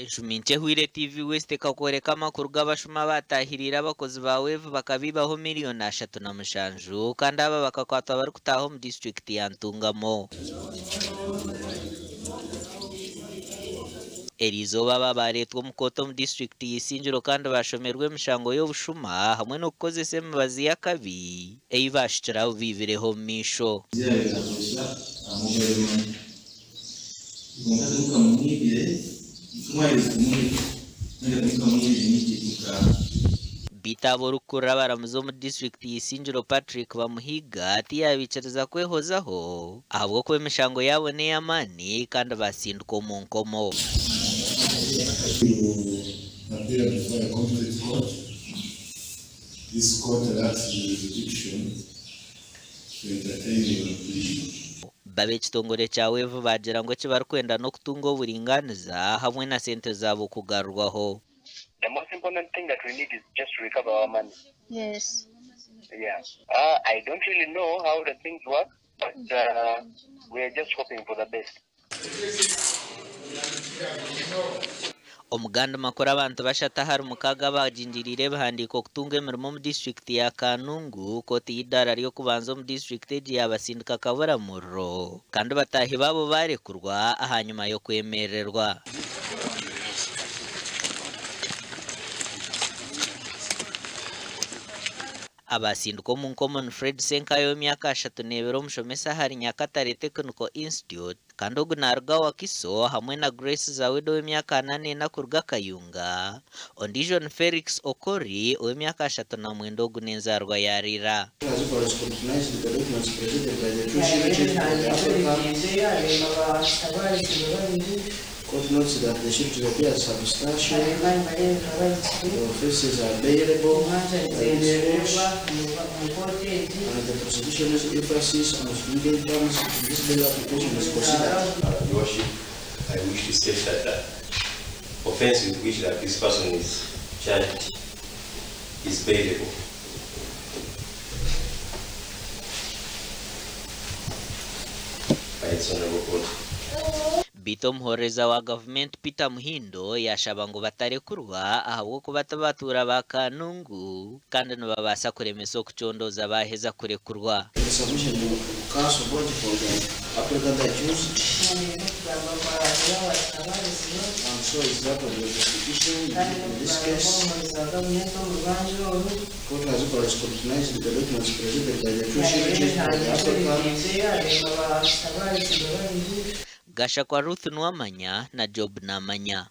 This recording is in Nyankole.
Enshumi nkye ehweire TV West ekakworeka amakuru g'abashuma abaatahiriire abakozi ba Wave bakabiibaho 37,000,000 kandi aba bakakwatwa barikutaaha omu disiturikiti ya Ntungamo. Eriizooba aba baareetwa omu kooti omu disiturikiti ya Isingiro kandi baashomerwa emishango y'obushuma hamwe n'okukozesa emibazi y'akabi ei baashukire abu baibireho omu maisho. Beitu aba orikukurira abaramuzi omu disiturikiti ya Isingiro Patrick Bamuhiga tiyabaikiriza kwehozaho ahabw'okuba emishango yaabo n'ey'amaani kandi batsindikwa omu nkomo. Bo ab'ekitongore kya Wave baagira ngu eki barikwenda n'okutunga oburingaaniza hamwe na sente zaabo kugarurwaho. The most important thing that we need is just to recover our money. Yes. Yeah. I don't really know how the things work, but we are just hoping for the best. Omu gandi makuru abantu bashatu ahari mukaaga abaagingiriire ebihandiiko kutunga emirimo omu disiturikiti ya Kanungu, kooti y'eidaara ry'okubanza omu disiturikiti egi yaabasindika kaburamuriro kandi bataahi baabo baarekurwa ahanyima y'okwemererwa. Abaasindikwa omu nkomo ni Fred Ssenkayi ow'emyaka 32 omushomesa ahari Nyakatare Technical Institute kandi ogu naaruga Wakiso hamwe na Grace Zawida ow'emyaka 44 kuruga Kayunga. Ondiijo ni Felix Okori ow'emyaka 39 ogu n'enzaarwa ya Lira. Court notes that the shift appears substantial, the offences are bailable by this court, and the prosecution's emphasis on stringent terms in this bail application is considered. Your Worship, I wish to state that the offence with which the accused person is charged is bailable. By its honorable court. Beitu omuhorereza wa gavumenti Peter Muhindo yaashaba ngu batarekurwa ahabw'okuba tibatuura ba Kanungu kandi nibabaasa kuremesa okucondooza baaheza kurekurwa. The submission of counsel body for the applicant accused, and so is that of the prosecution in this case. Court has equally scrutinized the documents presented by the two sureties for the applicant. Gashakwa Ruth Nuwamanya na Job Namanya.